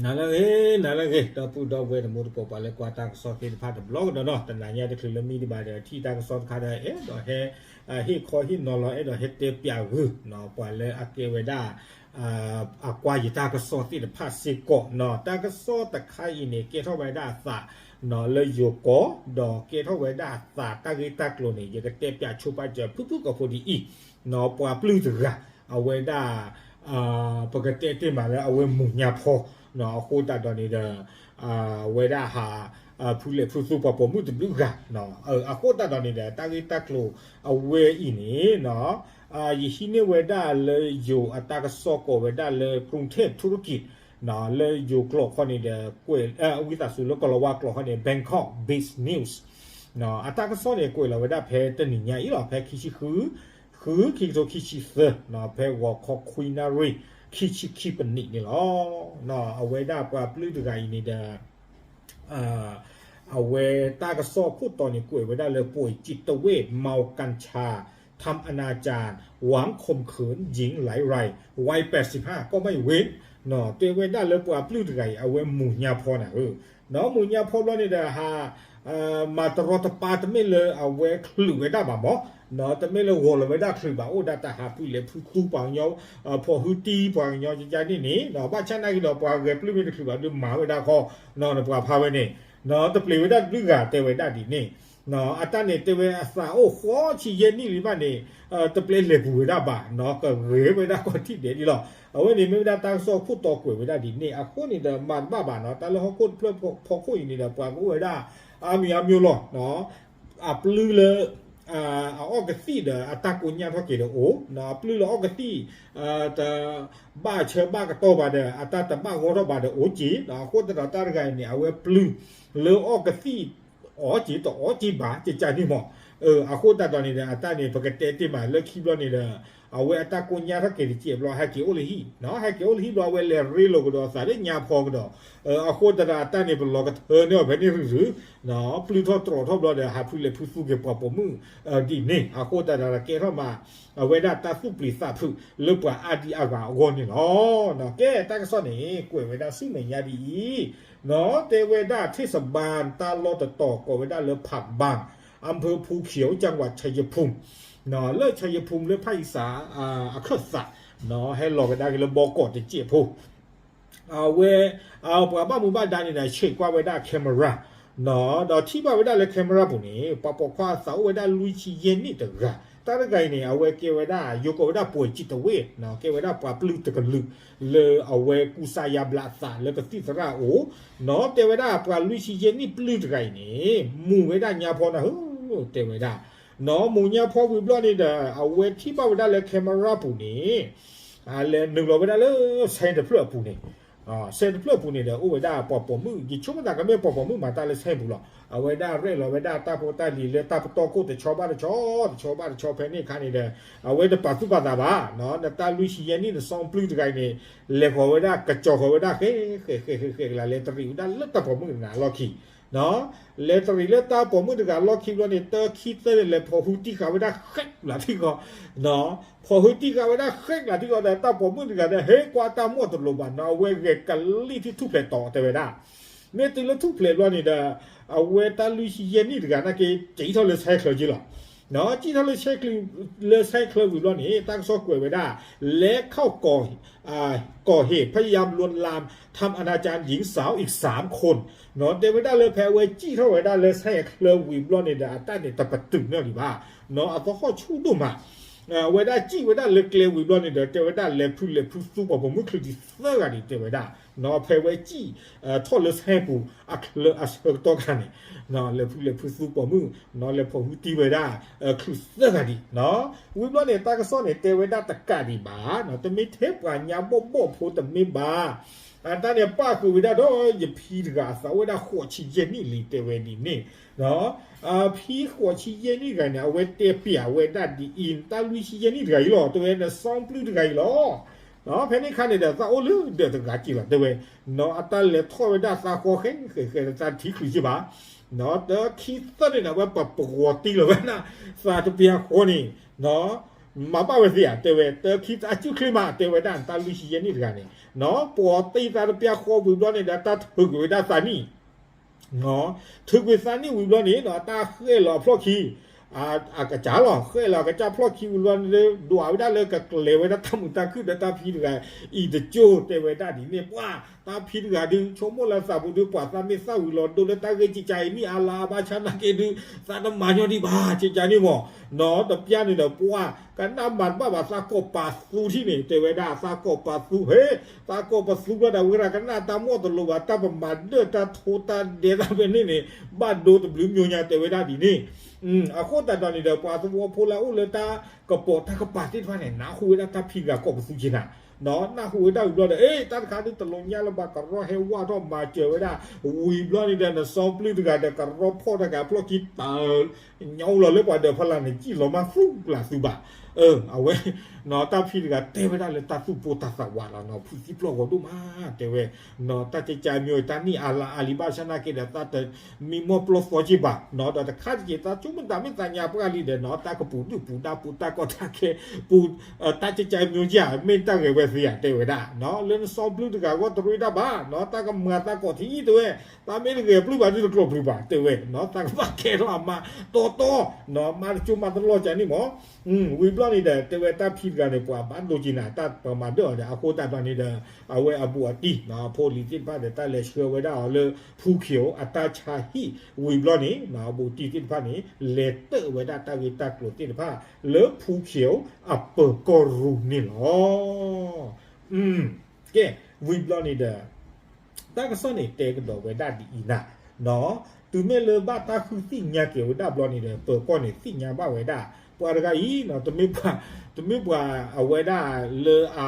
နၤလၢအဂ့ၤ နၤလၢအဂ့ၤ ဒီပုၢ်ဒီဝဲၢ်တံၤသကိး ပှၤလၢကွၢ်တၢ်ကစီၣ်သ့ၣ်တဖၣ်တဘျီကဒီးနီၤ, တနၤညါတချုးလၢမံတဘၣ်ဒီး ထံၣ်တၢ်ကစီၣ်တခါဒီး အဲၣ်ဒိးဟဲ ဟ့ၣ်ခီဟ့ၣ်နီၤလီၤ အဲၣ်ဒိးဟဲတဲပၠးဂုာ် ပှၤလၢအကဲဝဲဒၣ် အကွၢ်ယတၢ်ကစီၣ်သ့ၣ်တဖၣ်စ့ၢ်ကီးနီၤ, တၢ်ကစီၣ်တခါအံၤန့ၣ် ကဲထီၣ်ဝဲဒၣ်အသး လၢယိၤကီၢ် ဒီးကဲထီၣ်ဝဲဒၣ်အသးတၢ်ဂ့ၢ်တၢ်ကျိၤန့ၣ် ယကတဲပၠးဆိပာ်စၢၤ ဖုၣ်ဖုၣ်ကိာ်ဖိဒ်အံၤ, ပှၤပျုၢ်တဂၤ အဝဲဒၣ် ပကတဲတ့ၢ်မးလၢအဝဲမုၢ်ညါဖီ အဃိသတးဒီးန့ၣ်ဒီး အဝဲဒၣ်ဟး ဖုလဲၤဖုသူပှၤပိာ်မုၣ်တဘျုးဂၤ အဃိသတးဒီးန့ၣ်ဒီး တၢ်ဂ့ၢ်တၢ်ကျိၤအဝဲအံၤန့ၣ် ယဟံးန့ၢ်ဝဲဒၣ်လၢယိၤအတၢ်ကစီၣ်ကိးဝဲဒၣ်လၢ ကရုၢ်ထ့ၣ်ထူရကံး လၢယိၤကျိာ်ခီန့ၣ်ဒီး ကွဲး ဝံသးစူၤလၢကလီၤဝါကျိာ်ခီန့ၣ် Bangkok Biz News အတၢ်ကစီၣ်န့ၣ် ကွဲးလီၤဝဲဒၣ်ဖဲတနံၤညါအံၤလီၤ, ဖဲခံဆံဃု ဃု ခံကထိခံဆံသၢ ဖဲဂီၤခီခွံနၣ်ရံၣ် ခံဆံခံပနံးန့ၣ်လီၤ. အဝဲဒၣ်ပှၤပျုၢ်တဂၤအံၤန့ၣ်ဒီး အဝဲတၢ်ကစီၣ်ခိၣ်တီန့ၣ် ကွဲးဝဲဒၣ်လၢ ป่วยจิตเวช เมากัญชา ทำอนาจารหวังข่มขืนหญิงหลายราย วัยแปดสิบห้า ก็ไม่เว้น တဲဝဲဒၣ်လၢပှၤပျုၢ်တဂၤအံၤ အဝဲမုၢ်ညါဖီနၤဧၢ, မုၢ်ညါဖီဘျီန့ၣ်ဒီးဟး မၤတရီတပါ တမ့ၢ်လၢအဝဲချုးဝဲဒၣ်ဘၣ်မး, တမ့ၢ်လၢဂီၤလီၤဝဲဒၣ်ချုးဘၣ် အိၣ်ဒၣ်တၢ်ဟးဖုလဲၤဖုသူပှၤကညီ ဖီၣ်ဟုတံၢ်ပှၤကညီကကန့ၣ်န့ၣ် ဘၣ်ဆၣ်နာ်က့ဒီး ပှၤဂဲၤပျုၢ်မ့ၢ်တချုးဘၣ်ဒီးမၤဝဲဒၣ်ခီ ပှၤဖးဝဲန့ၣ် တပျံၤဝဲဒၣ်တဘျုးဂၤတဲဝဲဒၣ်ဒ်န့ၣ်, အတၢ်န့ၣ်တဲဝဲအသးအိၣ်ဃိးဆံယဲၢ်နံၣ်လံဘၣ်န့ၣ် တပျဲလဲၤပူၤဝဲဒၣ်ဘၣ်နီၤ ကဂဲၤဝဲဒၣ်ကီၢ်ထံၣ်ဒဲးဒ်လီၤ. အဝဲန့ၣ်မ့ၢ်ဝဲဒၣ်တၢ်ကစီၣ်ခိၣ်တီကွဲးဝဲဒၣ်ဒ်န့ၣ် အဃိန့ၣ်ဒီးမၤတဘၣ်ဘၣ်နီၤ တၢ်လၢဟီၣ်ခိၣ်တဖျၢၣ်ဖီခိၣ်အံၤန့ၣ်ဒီး ပှၤကအိၣ်ဝဲဒၣ် အါမံၤအါမျိုးလီၤ အပျုၢ်လၢ အအီၣ်ကသံၣ်ဒီး အတၢ်ကိညၢ်ထီၣ်က့ၤဒီးအိၣ်, အပျုၢ်လၢအီၣ်ကသံၣ် တဘၣ်ဆၢဘၣ်ကတီၢ်ဘၣ်ဒီး အတၢ်တဘၣ်ဂီၢ်ထီၣ်ဘၣ်ဒီးအိၣ်က့ၤ, အဃိသတးဒီးတၢ်တဂၤအံၤန့ၣ် အဝဲပျုၢ်လၢအီၣ်ကသံၣ် အီၣ်က့ၤတအီၣ်က့ၤဘၣ် ကကန့ၣ်မး, အဃိသတးဒီးန့ၣ်ဒီး အတၢ်န့ၣ် ပကတဲတ့ၢ်မးလၢခံဘျီန့ၣ်ဒီး အဝဲအတၢ်ကိညၢ်ထီၣ်က့ၤတစဲးဘျီ ဟဲက့ၤအိၣ်လၢဟံၣ်, ဟဲက့ၤအိၣ်လၢဟံၣ်ဘျီ အဝဲလဲၤရ့လိာ်ကဒီးအသးလၢညါဖီကဒီး, အဃိသတးဒီးအတၢ်န့ၣ် ပလီၤကထၢန့ၢ်အီၤဖဲန့ၣ်ရုရု, ပျုၢ်ထီၣ်တြီၤထီၣ်ဘျီဒီး ဟးဖုလဲၤဖုသူက့ၤပှၤပိာ်မုၣ် ဒ်န့ၣ်, အဃိသတးဒီး ကဲထီၣ်မး အဝဲဒၣ်တၢ်သူၣ်ပျံၤသးဖုးလၢပှၤအါဒံအါဂၤအဂီၢ်န့ၣ်လီၤ. ကဲတၢ်ကစီၣ်န့ၣ် ကွဲးဝဲဒၣ်ဆူမဲာ်ညါဒ်အံၤ, တဲဝဲဒၣ် เทศบาล တၢ်လီၢ်တတီၤကိးဝဲဒၣ်လၢ ผาบาง อำเภอภูเขียว จังหวัดชัยภูมิ လၢ ชัยภูมิ လၢ ภาคอีสาน အခၢၣ်သး ဟဲလီၤကဒါက့ၤလၢဘီကီးတစဲးဖိ အဝဲ ပှၤဘၣ်မူဘၣ်ဒါန့ၣ်ဒီး ဆဲးကွၢ်ဝဲဒၣ် camera ဒီးထံၣ်ဘၣ်ဝဲဒၣ်လၢ camera ပူၤန့ၣ် ပှၤပိာ်ခွါအသးအိၣ်ဝဲဒၣ်လွံၢ်ဆံယဲၢ်နံၣ်တဂၤ, တၢ်တဂၤအံၤန့ၣ် အဝဲကဲဝဲဒၣ် ယိၤကိးဝဲဒၣ် ป่วยจิตเวช ကဲဝဲဒၣ်ပှၤပျုၢ်တကလုာ် လၢအဝဲကူစါယါဘျးအသးလၢကသံၣ်သရၣ်အအိၣ်, တဲဝဲဒၣ်ပှၤလွံၢ်ဆံယဲၢ်နံၣ်ပျုၢ်တဂၤအံၤန့ၣ် မူၤဝဲဒၣ်ညါဖီနၤဧၢ, တဲဝဲဒၣ် မူၤညါဖီဝံၤဘျီန့ၣ်ဒီး အဝဲထံၣ်ဘၣ်ဝဲဒၣ်လၢ camera ပူၤန့ၣ် လဲၤနုာ်လီၤဝဲဒၣ်လၢ ဆဲတဖျၢၣ်အပူၤန့ၣ်, ဆဲတဖျၢၣ်အပူၤန့ၣ်ဒီး အိၣ်ဝဲဒၣ်ပှၤပိာ်မုၣ် ယဆိကမိၣ်သးကမ့ၢ်ပှၤပိာ်မုၣ်မၤတၢ်လၢဆဲပူၤလီၤ. အဝဲဒၣ်ရဲၣ်လီၤဝဲဒၣ်တၢ်ဖိတၢ်လံၤလၢတၢ်ပတီၢ်ခိၣ်တဆီဘၣ်တဆီ, တဆီဘၣ်တဆီဖဲန့ၣ်အခါန့ၣ်ဒီး အဝဲတပာ်သူၣ်ပာ်သးဘၣ်, နတၢ်လွံၢ်ဆံယဲၢ်နံၣ်နစီပျုၢ်တဂၤအံၤန့ၣ် လဲၤဃီၤဝဲဒၣ် ကစီၤဃီၤဝဲဒၣ် ဃဲဃဲဃဲဃဲကလၤ လဲၤတရံးဝဲဒၣ်လၢတၢ်ပိာ်မုၣ်တဂၤအလီၢ်ခံ လဲၤတရံးလၢတၢ်ပိာ်မုၣ်တဂၤအလီၢ်ခံဘျီန့ၣ် တခံသၢန့ၣ် လဲၤဖီၣ်ဟုတံၢ်ဃာ်ဝဲဒၣ်ဃဲကလၤထံကီၢ်, ဖီၣ်ဟုတံၢ်ဃာ်ဝဲဒၣ်ဃဲကလၤထံကီၢ်ဒီး တၢ်ပိာ်မုၣ်တဂၤဒီး ဟဲကွၢ်တၢ်မီၢ်တလိၤဘၣ်နီၤ အဝဲဂဲၤကလံၣ်ထံၣ်ထူၣ်ဖျဲးတီၤတဲဝဲဒၣ်, မ့ၢ်တုၤလၢထူၣ်ဖျဲးဘျီန့ၣ်ဒီး အဝဲတၢ်လွံၢ်ဆံယဲၢ်နံၣ်တဂၤနာ်က့ ကံၣ်ထီၣ်လၢဆဲချၢက့လီၤ. ကံၣ်ထီၣ်လၢဆဲချၢ, လၢဆဲချၢဝံၤဘျီန့ၣ် တၢ်ကစီၣ်ကွဲးဝဲဒၣ် လဲၤခီၣ်ကီၢ် ก่อเหตุพยายามลวนลาม ทำอนาจารหญิงสาวอีกสามคน တဲဝဲဒၣ်လၢဖဲအဝဲကံၣ်ထီၣ်ဝဲဒၣ်လၢဆဲချၢဝံၤဘျီန့ၣ်ဒီး အတၢ်န့ၣ်တပတုာ်န့ၢ်လံဘၣ်, အသဟီၣ်ဆူၣ်ဒိၣ်မး, အဝဲဒၣ်ကံၣ်ဝဲဒၣ်လၢကျဲဝံၤဘျီန့ၣ်ဒီး တဲဝဲဒၣ်လဲၤဖုးလဲၤဖုးသူပိာ်ပိာ်မုၣ်ချုးဒံးသၢဂၤဒံးတဲဝဲဒၣ်, ဖဲဝဲကံၣ်ထီၣ်လၢဆဲပူၤအချၢအဆၢကတီၢ်ခါန့ၣ် လဲၤဖုးလဲၤဖုးသူပိာ်မုၣ် လဲၤဖီၣ်ဟုတံၢ်ဝဲဒၣ် ချုးသၢဂၤဒံး, ဝံၤဘျီန့ၣ် တၢ်ကစီၣ်န့ၣ် တဲဝဲဒၣ်တကးဒံးဘၣ်, တမ့ၢ်ထဲပှၤညါဘီၣ်ဘီၣ်ဖိတမ့ၢ်ဘၣ်, အတၢ်န့ၣ်ပၣ်ဃုာ်ဝဲဒၣ်ဒီးယဖံတဂၤအသးအိၣ်ဝဲဒၣ်ဃိးဆံယဲၢ်နံၣ်လံတဲဝဲဒ်န့ၣ်, ဖံဃိးဆံယဲၢ်နံၣ်တဂၤန့ၣ် အဝဲတဲပျးဝဲဒၣ်ဒ်အံၤ တၢ်လွံၢ်ဆံယဲၢ်နံၣ်တဂၤအံၤလီၤ တဲဝဲ နစီပျုၢ်တဂၤအံၤလီၤ. ဖဲန့ၣ်အခါန့ၣ်ဒီး သးအိၣ်လၢဒၢးတဂၤက့လီၤတဲဝဲ, အတၢ်လဲၤထီၣ်ဝဲဒၣ်သးဃီဃဲဃဲဃဲ တၢ်ထံချုးက့ဘၣ်, တခံသၢန့ၣ်ဒီး အဝဲပပဂီၤတံၢ်လီၤဝဲဒၣ် သးတပျးဃီန့ၣ်, မၤဘၣ်ဝဲသ့ဧါ တဲဝဲ, တခံသးစုချ့မး တဲဝဲဒၣ် တၢ်လွံၢ်ဆံယဲၢ်နံၣ်တဂၤန့ၣ် နီၢ် ပှၤသံသးတပျၢ်ဃီဝံၤဘျီန့ၣ်ဒီး တၢ်ထုးကွံာ်ဝဲဒၣ်သးနံၣ် ထုးကွံာ်သးနံၣ်ဝံၤဘျီန့ၣ် တၢ်ဃဲၣ်လီၤအဖျီၣ်ခံ အကစၢ်လီၤ ဃဲၣ်လီၤအကစၢ်ဖျီၣ်ခံဝံၤဘျီန့ၣ် ဒွးဝဲဒၣ်လၢကကျဲၤဝဲဒၣ်တၢ်မုာ်တၢ်ခုၣ်ဒီးတၢ်ဖံးတဂၤအံၤတကၠိ တဲဝဲဒၣ်ဒ်န့ၣ် ပှၤတၢ်ဖံးတဂၤဒုး ဆိကမိၣ်လၢသးပူၤဒုး ပှၤသးမ့ၢ်သၣ်ဝံၤလီၤဒိလၢတၢ်ဂ့ၢ်ကကါအံၤန့ၣ် အါလါအါဘၣ်ဆၣ်နာ်က့ဒုး သးတမၤညီဒံးဘၣ် ကကါန့ၣ်မး နီၢ် တပျၢ်န့ၣ်ဒီး ပှၤကနၣ်မၤတဘၣ်ဘၣ် သးကိးပာ်သူထံၣ်န့ၣ် တဲဝဲဒၣ် သးကိးပာ်သူ ဟ့ သးကိးပာ်သူဘျီဒီး ဝဲဒၣ်ကနၣ်တၢ်မီၢ်တလိၤဘၣ် တၢ်ပမၤဒၢၣ်တၢ်ထိတၢ်ဒဲးတၢ်ဖဲန့ၣ်န့ၣ် ဘၣ်ဒိတဘျုးမျိညါ တဲဝဲဒၣ်ဒ်န့ၣ် အဃိသတးဒီးန့ၣ်ဒီး ပှၤသဝီဖိလၢအအိၣ်လၢတၢ်ကပိာ်တၢ်ကပၤသ့ၣ်တဖၣ်န့ၣ် နၢ်ဟူဝဲဒၣ်တၢ်ဖံးတဂၤကိးပသူက့ၤနၤ နၢ်ဟူဝဲဒၣ်ဝံၤဘျီဒီး အ့ တၢ်တခါဒုးတလီၤညါလၢၤဘၣ် ကရီဟဲဝၢ်ထီၣ်မၤစၢၤဝဲဒၣ် ဝံၤဘျီန့ၣ်ဒီး နစီပျုၢ်တဂၤဒီး ကရီဖီၣ်တၢ်ကဖျီၣ်ခံတၢ် ညီလီၤလၢပှၤဒီးဖီလာ်န့ၣ် စံၣ်လီၤမၢ်သူၣ်ကလးသူဘၣ် အဝဲ နီၢ် တၢ်ဖံးတဂၤတဲဝဲဒၣ်လၢတၢ်သူၣ်ပိၢ်သးဝးလီၤ နီၢ် ဖုးသံပျီၢ်ဂီၤဒိၣ်မး တဲဝဲ နီၢ် တၢ်ကကါမ့ၢ်တၢ်နံၣ်အါလါအါလံ ဘၣ်ဆၣ်နာ်က့ဒီး သးတမံမီၢ်ပျီၢ်သီက့ၤဘၣ် နီၢ် ဒီးတခါတက့ၢ် သးဆိကမိၣ်တၢ်မ့ၢ်သးညါပှၢ်လံဒီး နီၢ် တၢ်ကပူၤဒုၣ်ပူၤဒါပူၤတၢ်ကီတၢ်ခဲပူၤ တၢ်ကကါမ့ၢ်ဧါ မ့ၢ်တၢ်ဂဲၤဝဲသ့ဧါ တဲဝဲဒၣ် နီၢ် လၢနစီပျုၢ်တဂၤဂီၢ်တရ့ဒၣ်ဘၣ် နီၢ် တၢ်ကမၤသးကိးထံၣ်တဲဝဲ သးမ့ၢ်တဂဲၤပျုၢ်ဘၣ်ဒုးတကျိးပျုၢ်ဘၣ် တဲဝဲ နီၢ် သးကဘၣ်ကဲထီၣ်အမါတီတီ နီၢ် မါတကၠိမါတလီၢ်ကန့ၣ်မး ဝံၤဘျီန့ၣ်ဒီး တဲဝဲတၢ်ဖံးတဂၤန့ၣ် ပှၤဘၣ်ဒိက့ၤနၤ တၢ်ပမၤဒၢၣ်အီၤဒီး အဃိသတးဒီးန့ၣ်ဒီး အဝဲအဘူးအတံၢ် နီၢ် အဖိအလံၤသ့ၣ်တဖၣ်ဒီး တၢ်လဲၤဆှၢဝဲဒၣ်အီၤလၢ ဖူခ့ၣ် အတၢ်ဆါဟံၣ်ဝံၤဘျီန့ၣ် နီၢ် အဘူးအတံၢ်သ့ၣ်တဖၣ်န့ၣ် လဲၤတၢၣ်ဝဲဒၣ်တၢ်ဂ့ၢ်တၢ်ကျိၤသ့ၣ်တဖၣ် လၢဖူခ့ၣ်အပၢၤကီၢ်ရူၢ်န့ၣ်လီၤ ကဲ ဝံၤဘျီန့ၣ်ဒီး တၢ်ကစီၣ်န့ၣ်တဲကဒီးဝဲဒၣ်ဒ်အံၤနၤ နီၢ် တုၤမ့ၢ်လၢဘၣ်တၢ်ဃုသ့ၣ်ညါက့ၤဝဲဒၣ်ဘျီန့ၣ်ဒီး ပၢၤကီၢ်န့ၣ်သ့ၣ်ညါဘၣ်ဝဲဒၣ် ပှၤတဂၤအံၤ နီၢ် တမ့ၢ်ပှၤ တမ့ၢ်ပှၤအဝဲဒၣ်လၢ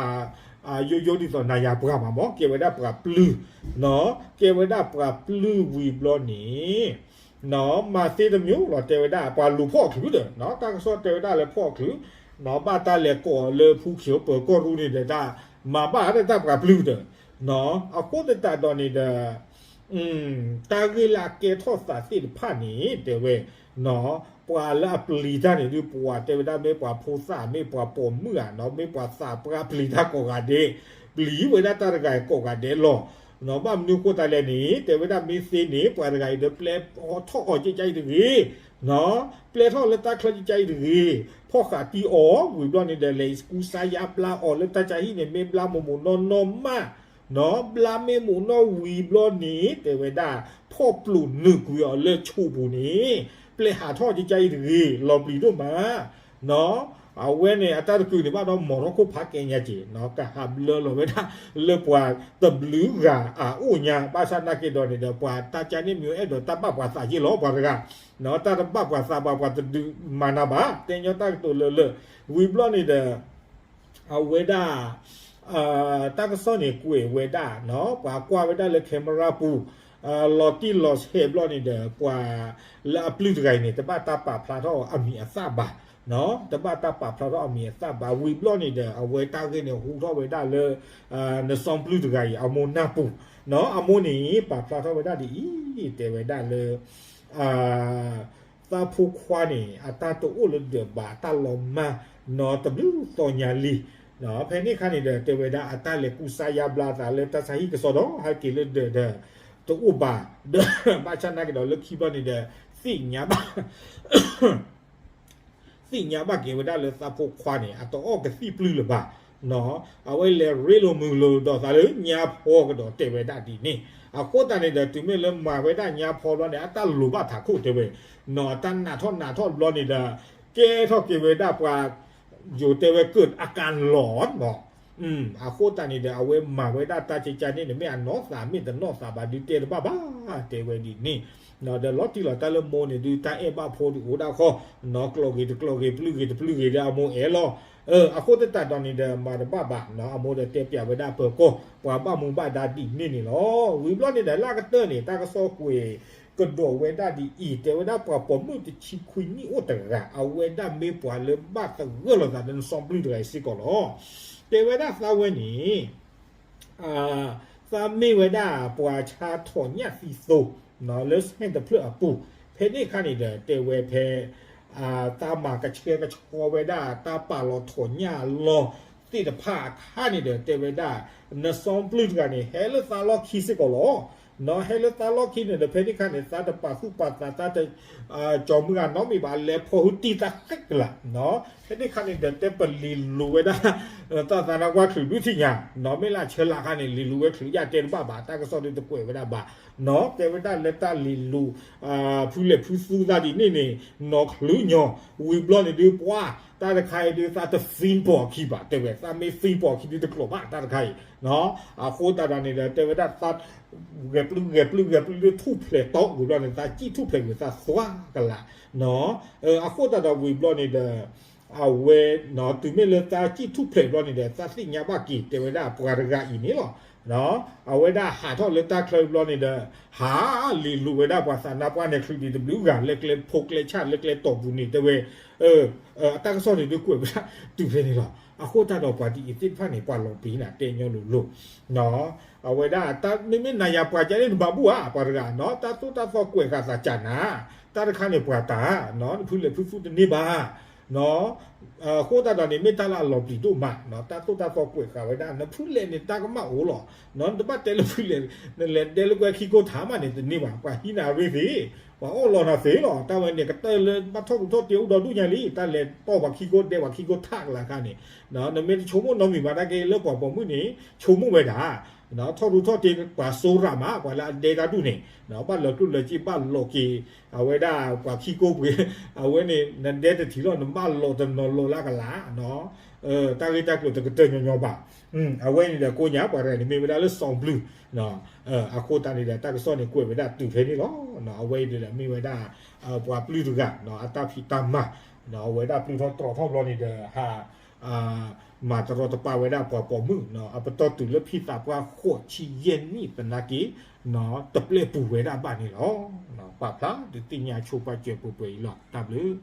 ယိယိဒ်သိးနၤယၤပှၤမးမး ကဲဝဲဒၣ်ပှၤပျုၢ် နီၢ် ကဲဝဲဒၣ်ပှၤပျုၢ်ဝံၤဘျီန့ၣ် နီၢ် မၤသ့တမံၤလီၤ တဲဝဲဒၣ် ပှၤလူၤဖီၣ်အချုးဒီး နီၢ် တၢ်ကစီၣ်တဲဝဲဒၣ်လၢဖီၣ်အချုး နီၢ် ဘၣ်တၢ်လဲၤကိးအီၤလၢဖူခ့ၣ်ပၢၤကီၢ်ရူၢ်န့ၣ်ဒီး တၢ်မၤဘၣ်ဒီးတၢ်ပှၤပျုၢ်ဒီး နီၢ် အဃိသတးဒီးန့ၣ်ဒီး တၢ်ဂ့ၢ်လၢအကဲထီၣ်သးသ့ၣ်တဖၣ်န့ၣ် တဲဝဲ နီၢ် ပှၤလၢအပျံၤတၢ်န့ၣ်ဒုး ပှၤတဲဝဲဒၣ်မ့ၢ်ပှၤဖိသၣ် မ့ၢ်ပှၤပိာ်မုၣ်ဧါ နီၢ် မ့ၢ်ပှၤသးပှၢ်ပျံၤတၢ်ကိးဂၤဒဲး ပျံၤဝဲဒၣ်တၢ်တဂၤကိးဂၤဒဲးလီၤ နီၢ် ဘၣ်မနုၤအဃိသတးလဲၣ်န့ၣ် တဲဝဲဒၣ်မ့ၢ်သ့န့ၣ် ပှၤတဂၤအံၤဒီး ပျဲထီၣ်အီၤကကါအံၤတဂ့ၤ နီၢ် ပျဲထီၣ်လၢတၢ်ချၢကကါအံၤတဂ့ၤ ဖီၣ်ဃာ်တံၢ်အီၤ ဝံၤဘျီန့ၣ်ဒီး လဲၤကူစါယါဘျါအီၤလၢတၢ်ကါဟံၣ်န့ၣ် မ့ၢ်ဘျါမိၢ်မိၢ်နီၢ်နီၢ်မး နီၢ် ဘျါမ့ၢ်မိၢ်နီၢ်ဝံၤဘျီန့ၣ် တဲဝဲဒၣ် ဖီၣ်ပျိးနုာ်ကွံာ်အီၤလၢဆိးပူၤန့ၣ် ပျဲဟးထီၣ်ကကါအံၤတဂ့ၤ လီၤပျံၤဒိၣ်မး နီၢ် အဝဲန့ၣ် အတၢ်တကုာ်န့ၣ် ဘၣ်ဒီးမီၤထီၣ်ခိၣ်ဖးကဲညါက့ၤ နီၢ် ကဟးဘျၢလီၤဝဲဒၣ် လၢပှၤတဘျုးဂၤအအိၣ်ညါ ဘၣ်ဆၣ်နာ်က့ဒီးန့ၣ်ဒီး ပှၤတၢ်ကါန့ၣ်မ့ၢ် အဲၣ်ဒိးတၢ်ဘၣ်ပှၤသးက့ၤလီၤ ပှၤတဂၤ နီၢ် တၢ်တဘၣ်ပှၤသးဘၣ် ပှၤတဒုးမၤနၤဘၣ် တဲညီတၢ်ကတိၤလၢလၢ ဝံၤဘျီန့ၣ်ဒီး အဝဲဒၣ် တၢ်ကစီၣ်န့ၣ်ကွဲးဝဲဒၣ် နီၢ် ပှၤကွၢ်ဝဲဒၣ်လၢ camera ပူၤ လီၤတံၢ်လီၤဆဲးဘျီန့ၣ်ဒီး ပှၤလၢအပျုၢ်တဂၤအံၤန့ၣ် တဘၣ်တၢ်ပာ်ဖျါထီၣ်အမံၤအသၣ်ဘၣ် နီၢ် တဘၣ်တၢ်ပာ်ဖျါထီၣ်အမံၤအသၣ်ဘၣ် ဝံၤဘျီန့ၣ်ဒီး အဝဲတၢ်ဂ့ၢ်န့ၣ်ဟူထီၣ်ဝဲဒၣ်လၢ နစီပျုၢ်တဂၤအံၤ အမိၢ်နၢ်ပူၤ နီၢ် အမိၢ်န့ၣ် ပာ်ဖျါထီၣ်ဝဲဒၣ်ဒ်အံၤ တဲဝဲဒၣ်လၢ သးဖိခွါန့ၣ် အတၢ်တအိၣ်လၢဒၢးဘၣ် အတၢ်လီၤမၢ် နီၢ် တဘျုးသီညါလံ ဖဲန့ၣ်အခါန့ၣ်ဒီး တဲဝဲဒၣ် အတၢ်လဲၤကူစါယါဘျါအသးလၢတၢ်ဆါဟံၣ်ကစီဒီး ဟဲက့ၤလၢဒၢးဒီး တအိၣ်ဘၣ် ဒီး ဘၣ်ဆၣ်နာ်က့ဒီးလၢခံဘျီန့ၣ်ဒီး သ့ၣ်ညါဘၣ် သ့ၣ်ညါဘၣ်က့ၤဝဲဒၣ်လၢသးဖိခွါန့ၣ် အတအီၣ်ကသံၣ်ပျုၢ်လၢၤဘၣ် နီၢ် အဝဲလဲၤရ့လိာ်မုာ်လိာ်ဒီးသးလၢညါဖီကဒီးတဲဝဲဒၣ်ဒ်န့ၣ် အဃိသတးန့ၣ်ဒီး တုၤမ့ၢ်လၢမၤဝဲဒၣ်ညါဖီဘျီန့ၣ် အတၢ်လိၤဘၣ်ထးခိၣ်တဲဝဲ နီၢ် အတၢ်နးထီၣ်နးထီၣ်ဘျီန့ၣ်ဒီး ကဲထီၣ်က့ၤဝဲဒၣ်ပှၤ ယိၤတဲဝဲကၢၣ်အကါလီၤ နီၢ် အဃိသတးန့ၣ်ဒီး အဝဲမၤဝဲဒၣ်တၢ်ကကါန့ၣ်န့ၣ် မ့ၢ်အနီၢ်သးမ့ၢ်တနီၢ်သးဘၣ်ဒုးတဲတဘၣ်ဘၣ် တဲဝဲဒ်န့ၣ် ဒီးလီၤတံၢ်လီၤတၢ်လၢမိၢ်န့ၣ်ဒုး တၢ်အဲၣ်ဘၣ်ဖိဒုးအိၣ်ဒၣ်ဃီ နီၢ် ကျိးဂ့ၤတကျိးဂ့ၤ ပျုၢ်ဂ့ၤတပျုၢ်ဂ့ၤဒီးအမိၢ်အဲၣ်လီၤ အဃိသတးဒီးန့ၣ်ဒီး မၤတဘၣ်ဘၣ် နီၢ် အမိၢ်ဒီးတဲပျးဝဲဒၣ်ပၢၤကီၢ် ပှၤဘၣ်မူဘၣ်ဒါဒ်န့ၣ်န့ၣ်လီၤ ဝံၤဘျီန့ၣ်ဒီး လၢအကတၢၢ်န့ၣ် တၢ်ကစီၣ်ကွဲးကဒီးဝဲဒၣ်ဒ်အံၤ တဲဝဲဒၣ်ပှၤပိာ်မုၣ်တဆံခွံနံၣ်အိၣ်တဂၤ အဝဲဒၣ်မ့ၢ်ပှၤလၢဘၣ်သဂၢၢ်လိာ်သးလၢနစီပျုၢ်တဂၤအံၤစ့ၢ်ကီးလီၤ တဲဝဲဒၣ်သးဝဲန့ၣ် သးမ့ၢ်ဝဲဒၣ်ပှၤဆါထီၣ်ညၣ်သံသိ လၢဆဲၣ်တဖျၢၣ်အပူၤ ဖဲန့ၣ်အခါန့ၣ်ဒီး တဲဝဲဖဲ တၢ်မၤကဆှဲကဆှီဝဲဒၣ် တၢ်ပာ်လီၤထီၣ်ညၣ်လီၤသ့ၣ်တဖၣ်အခါန့ၣ်ဒီး တဲဝဲဒၣ် နစီပျုၢ်တဂၤန့ၣ် ဟဲလၢသးလီၢ်ခံစ့ၢ်ကီးလီၤ. ဟဲလၢသးလီၢ်ခံန့ၣ်ဒီး ဖဲန့ၣ်ခါန့ၣ် သးတပာ်သူၣ်ပာ်သး သးတ ကၠီၤမုၢ်ဂၤနီတမံၤဘၣ် လဲၤဖီၣ်ဟုတံၢ်သးဃဲကလၤ. ဖဲန့ၣ်ခါန့ၣ်ဒီး တဲပလံၤလိၤဝဲဒၣ် တၢ်သးနါပှၢ်ချုးဒုးထံၣ်ညါ နီၢ်မ့ၢ်လၢဆၢလၢ်ခါန့ၣ် လံၤလိၤဝဲချုးယၢ်တဲတဘၣ်ဘၣ် တၢ်ကစီၣ်ဒုးတကွဲးဝဲဒၣ်ဘၣ်. နီၢ်တဲဝဲဒၣ်လၢတၢ်လံၤလိၤ ဖုလဲၤဖုသူသးဒ်န့ၣ်န့ၣ် နီၢ်ချုးညီ ဝံၤဘျီန့ၣ်ဒုးပှၤ တၢ်တခါအံၤဒုးသးတသံပိာ်အခံဘၣ် တဲဝဲ သးမ့ၢ်သံပိာ်အခံဒုးတကျိၤဘၣ် တၢ်တခါအံၤ. အဃိသတးဒီးန့ၣ်ဒီး တဲဝဲဒၣ် ဂဲၤပျုၢ်ဂဲၤပျုၢ်ဂဲၤပျုၢ်ဒုးထူၣ်ဖျဲးတီဝံၤဘျီန့ၣ် သးစံၣ်ထူၣ်ဖျဲးဝံၤသးသွါကလၤ. အဃိသတးဒီးဝံၤဘျီန့ၣ်ဒီး အဝဲ တုၤမ့ၢ်လၢသးစံၣ်ထူၣ်ဖျဲးဘျီန့ၣ်ဒီး သးသ့ၣ်ညါဘၣ်က့ၤ တဲဝဲဒၣ်ပှၤတဂၤအံၤန့ၣ်လီၤ. အဝဲဒၣ်ဟးထီၣ်လၢတၢ်ချၢဘျီန့ၣ်ဒီး ဟးလံၤလိၤဝဲဒၣ်ပှၤသးနါပှၢ်နဲၣ်ချုးဒံးတဘျုးဂၤ လၢကျဲဖိကျဲဆၣ်လၢကျဲတီၢ်ပူၤန့ၣ် တဲဝဲ အတၢ်ကစီၣ်န့ၣ်ဒုးကွဲးဝဲဒၣ်တုၤဖဲန့ၣ်လီၤ. အဃိသတးဒီးပှၤဒ်အံၤသ့ၣ်တဖၣ်န့ၣ် ပှၤလီၤပျံၤနၤတဲညီလိၤလိၤ အဝဲဒၣ်တၢ်မ့မ့ၢ်နၤယၤပှၤကန့ၣ်တဘၣ်ဘူၣ်ဧါ ပှၤတဂၤနီၢ် တၢ်သိၣ်တၢ်သီကွဲးဃာ်သးကၢ်နၤ တၢ်တခါန့ၣ်ပှၤတၢ်နီၢ် နဖုလဲၤဖုသူတန့ၢ်ဘၣ်နီၢ် အဃိသတးဒီးန့ၣ် မ့ၢ်တၢ်လၢအလီၤပျံၤဒိၣ်မးနီၢ် တၢ်သိၣ်တၢ်သီကွဲးဃာ်ဝဲဒၣ် နဖုလဲၤန့ၣ် တၢ်ကမၣ်အိၣ်လီၤနီၢ် နတဘၣ်တဲလၢဖုလဲၤ နလဲၤဒဲလၢကွဲခံကိးထါမးန့ၣ် တန့ၢ်ဘၣ် ပှၤဟံးနၤရ့သ့ ပှၤအီၣ်လီၤနၤသ့လီၤ တၢ်ဝဲန့ၣ်ကတၢၢ်လၢဘၣ်ထီၣ်ထူးထီၣ်တ့ၢ်အိၣ်ဒီဒူၣ်ညါလံ တၢ်လဲၤတီၢ်ပှၤခံကိးဒဲပှၤခံကိးထါကလၤခါန့ၣ် နမ့ၢ်တဆိကမိၣ်နီတမံၤဘၣ် တၢ်က့လၢပှၤပိာ်မုၣ်န့ၣ် ဆိကမိၣ်ဝဲဒၣ် ထီၣ်ထူးထီၣ်တ့ၢ်ပှၤစိရၤမး ပှၤလၢအဒဲတၢ်ဒူၣ်န့ၣ် ဘၣ်လီၤကျိၣ်လီၤစ့ ဘၣ်လီၤက့ၤ အဝဲဒၣ်ပှၤခံကိးပှ့ၤ အဝဲန့ၣ် နဒဲတထံၣ်လီၤ နဘၣ်လီၤတနီၤလီၤလၢကလၤ တၢ်ဂ့ၢ်တၢ်ကျိၤတကတၢၢ်ညီညီဘၣ်. အဝဲန့ၣ်ဒီးကိးညါ ပှၤတဂၤန့ၣ်မ့ၢ်ဝဲဒၣ်လၢစီၤဘျုး အဃိသတးန့ၣ်ဒီး တၢ်ကစီၣ်န့ၣ်ကွဲးဝဲဒၣ်တုၤဖဲန့ၣ်လီၤ. အဝဲအံၤဒီးမ့ၢ်ဝဲဒၣ် ပှၤပျုၢ်တဂၤ အတၢ်ဖံးတၢ်မၤ အဝဲဒၣ်ပျုၢ်ထီၣ်တြီၤထီၣ်ဘျီန့ၣ်ဒီး ဟး မၤတရီတပါဝဲဒၣ်ပှၤပိာ်မုၣ် အပတီၢ်တုၤလၢဖံသးပှၢ်ဃိးဆံယဲၢ်နံၣ်သနာ်က့ တပျဲၢ်ပူၤဝဲဒၣ်ဘၣ်န့ၣ်လီၤ. ပာ်ဖျါဒုးသ့ၣ်ညါဆိပာ်စၢၤပှဲၤပှဲၤအံၤလီၤ. တၢ်ဘျုး